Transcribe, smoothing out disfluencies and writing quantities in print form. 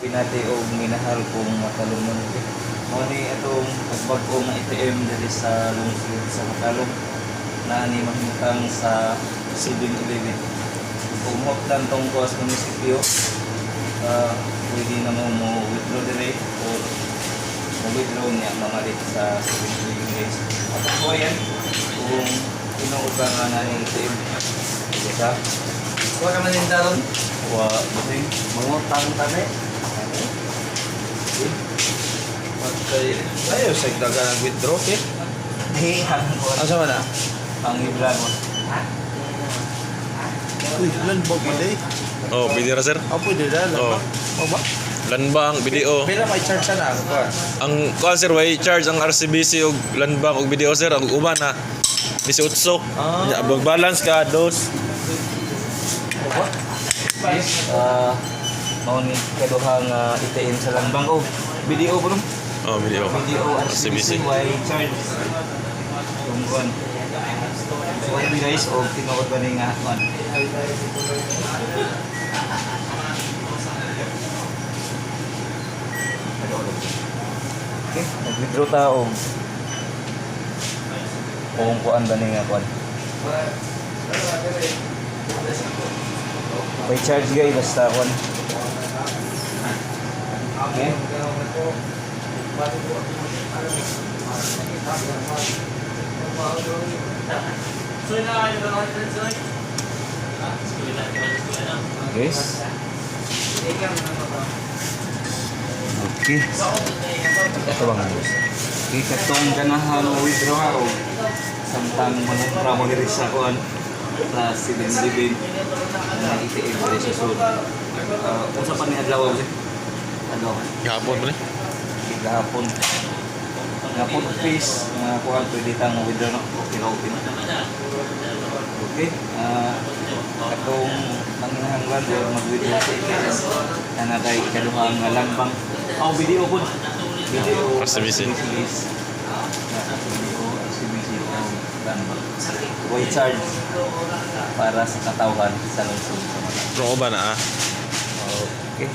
Pinati og minahal kong matalumon. Mao ni atong bag-o nga ATM diri sa lungsod sa Matalom na ni mahimutang sa 7-Eleven. Kung mahuptan tong kuas munisipyo, pwede na mo mo withdraw dire or mo withdraw niya mamalit sa 7-Eleven, guys. At po yan, kung tinuod ba nga na ni ATM. Sige sa. Wa ka man din daron. Wa, busing. Mangutang tani. Okay. Patay. Ayaw sa daga nag withdraw ke? Di, ang Asa man na? Ang ibra mo. Uy, landbog man day. Oh, pwede ra, sir. Ah, pwede na Oh. landbog. Oh ba? Landbank, BDO. Pila may charge na ako ka. Ang kuan, sir, way charge ang RCBC og Landbank og BDO, sir, ang uban na 18. Ah. Nya balance ka dos. Oh ba? Yes, mao ni kaduha nga ATM sa Landbank oh. BDO po no? Oh, BDO. BDO RCBC RCBC. way charge. Kung kuan. So ano guys, og tinuod ba ni nga kuan? Okay, nag-withdraw ta og kung kuan ba ni nga kuan. May charge guys, basta kuan. Okay. Guys. Okay. Ito bang guys? Okay, katong ganahan mo withdraw ha o samtang mangumpra mo diri sa kuan sa 7-Eleven na ATM diri sa sud. Unsa pa ni adlaw ba? Adlaw. Gahapon pa ni. Gahapon. Gahapon office nga kuan pwede tang withdraw no. Okay ra okay na. Okay. Katong manginahanglan or mag-withdraw sa ATM na natay ikaduha nga Landbank. Oh, BDO po. BDO. RCBC. guys. BDO, RCBC o Landbank. Way charge para sa katawhan sa lungsod sa Mata. Pero uban na ah. Okay.